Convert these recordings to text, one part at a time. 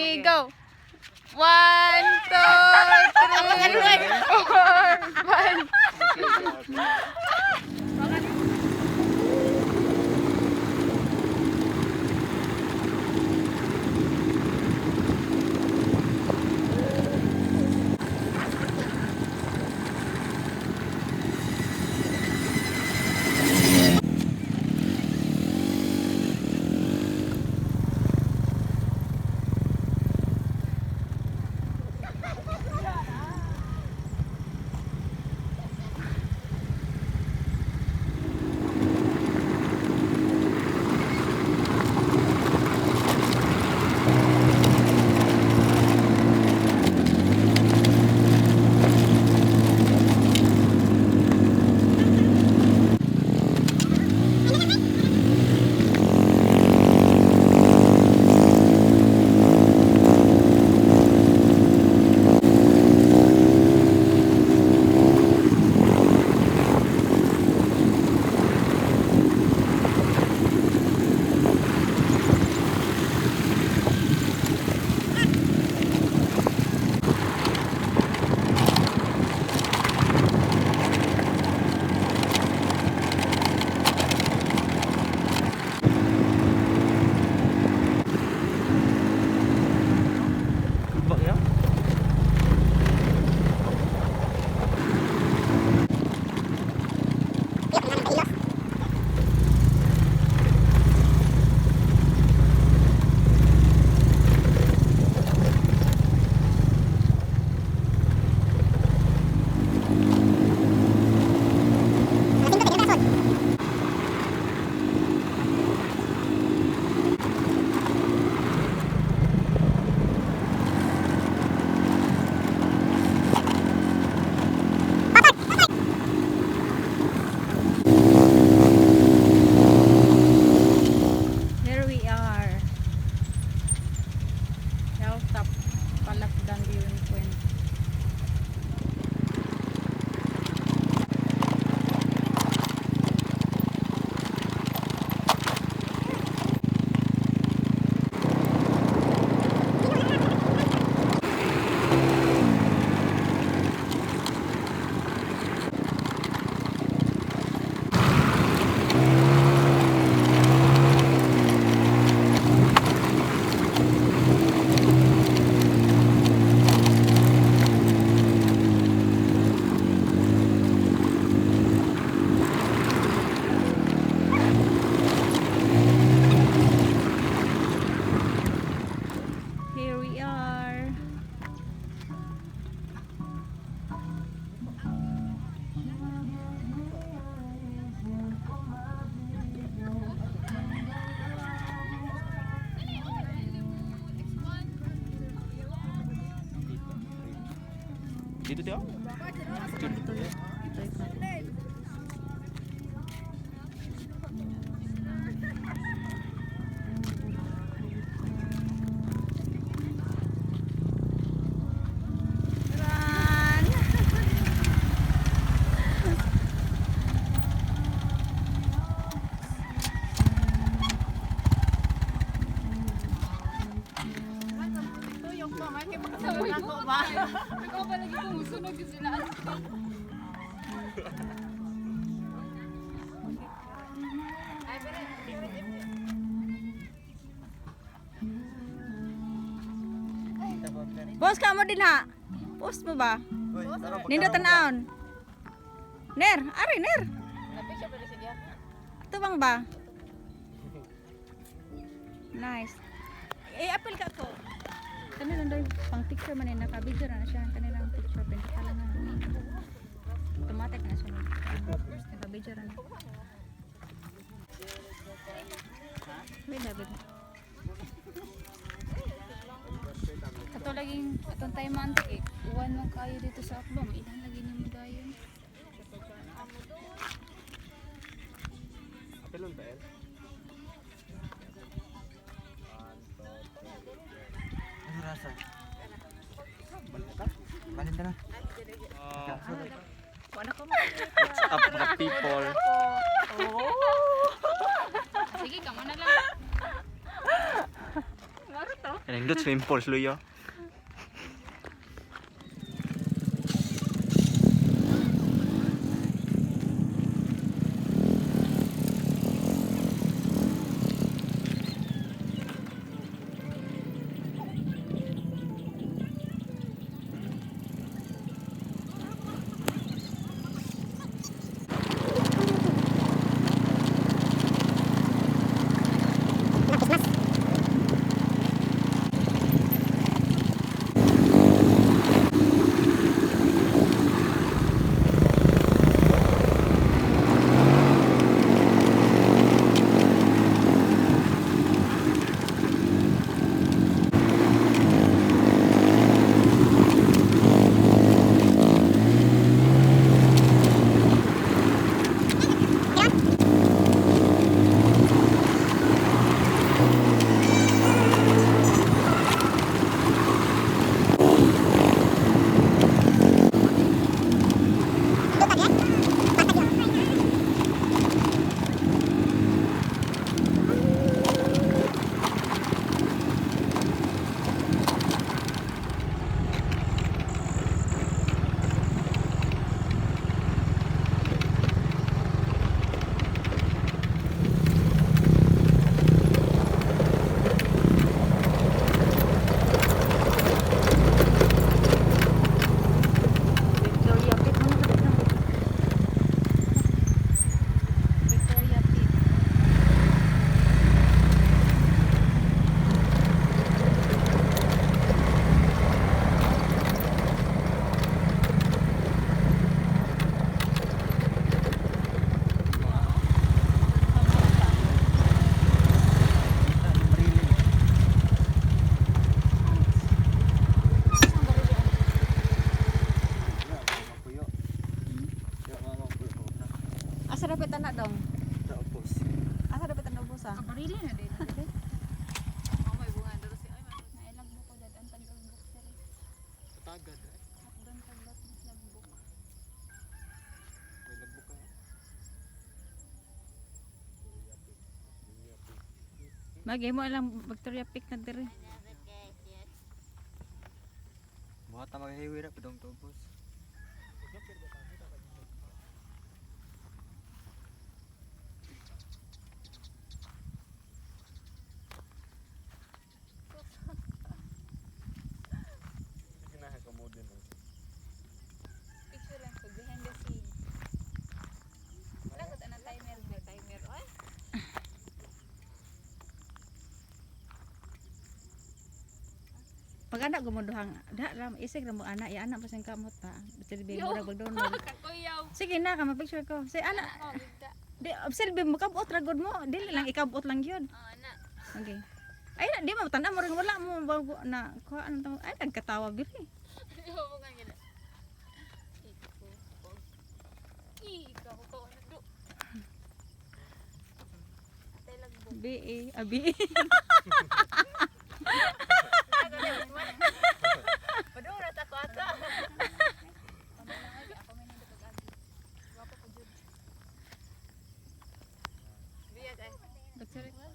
Three, go! One, two, three, four, five. Ba yan? Here we are. Hilltop Palapdan Viewing Point. Here we are. Dito siya? Ito yun. Run! Ikaw pa lagi kung sunog yung sila. Post ka mo din ha. Post mo ba? Nindot tanawon. Ner, ari ner. Tubang ba? Nice. Eh, apil ka ko. Kanilang daw, pang picture man eh, naka-video na siya. Kanilang picture, pinta lang na. Automatic na siya. Naka-video na. Wait, David. Kato laging atong time ante eh. Uwan man kayo dito sa akbang. Ilan lagi ni mo dayon. Apelon ba yan? Ano rasa? Balik ka na. What's up, mga people? Sige, kamo na lang. Kaya Nindot swimming pool luyo. Victoria Peak. Ano ba ito? Victoria Peak. Asa dapat anak dong? Asa dapat anak busa? Kabarili na din. Oh, may bunga dito si ay nailag mo ko dad ang taglog sir. Tagad. Doon taglog lagbok. May lagbok ka. Magay mo alam Victoria Peak na dire. Buhat na mag-highway ra padong tubos. Picture lang ko behind the scene. Wala ko na timer, may timer oy. Pag anak gumuduhang, da ram isig ra mo anak, ya anak pasang kamot ta. Silbi mo ra bagdon. Kakuyaw. Sige na ka ma-picture ko. Say anak, Oh, bigta. di silbi mo kabot ra gud mo. Dili lang ikabot lang yun. Oh, ana. Okay. Ay na, di mo tanda mo rin wala mo bago na kuha anong tawag. Ay nagkatawa biri. Di mo nga gila. Iko. Ikaw ko ano do. Atay lagbok. B A A B. Padura ta ko ata. Ako may nindot og agi. Gwapo ko jud. Biyag ay. Victoria.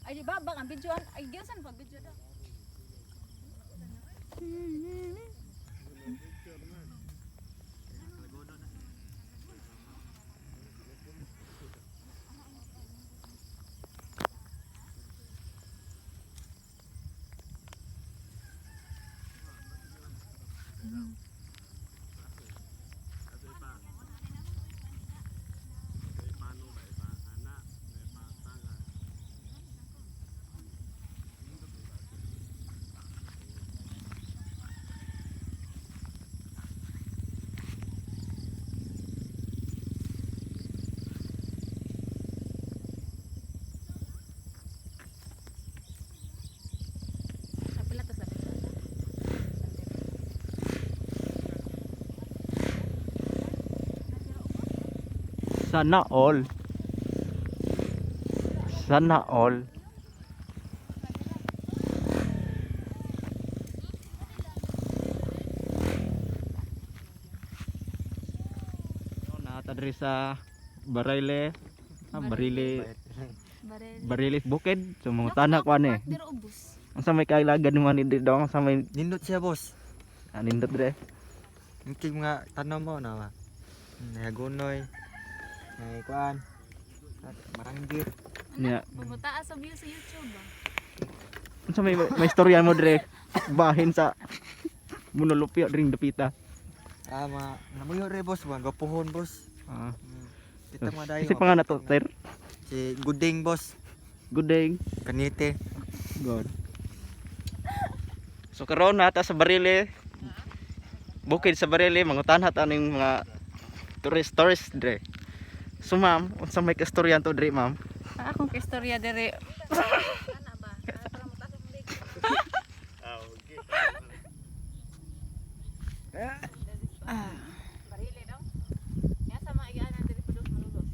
Ay di ba bang ang video ay gyud pag video daw. Sa pila to sa pila. Sana all. Sana all. Naa ta diri sa Barile. Ah, Barile. Baril. Barile Bukid. So mga tanak ko ani. Dira ubos. Ang sa may kailagan man ni dong sa may Nindot siya, boss. nindot dire. Yung mga tanom mo na ba? Nagunoy. Nay kuan. Maranggit. Nya. Bumutaa sa view sa YouTube ah. Unsa may istorya mo dire? Bahin sa Monolupio dring dapita. Ah, mga namuyo re boss, mga gwapuhon boss. Ah. Kita mga dayo. Kasi pa nga na to, sir. Si Gooding boss, Good day. Kanite. God. So karon nata sa Barile. Bukid sa Barile, mangutan ta ning mga tourist tourist dire. So ma'am, unsa may kastorya to dire, ma'am? Ah, akong istorya dire. Barile daw. Ya sa mga iyaan diri padung malulos.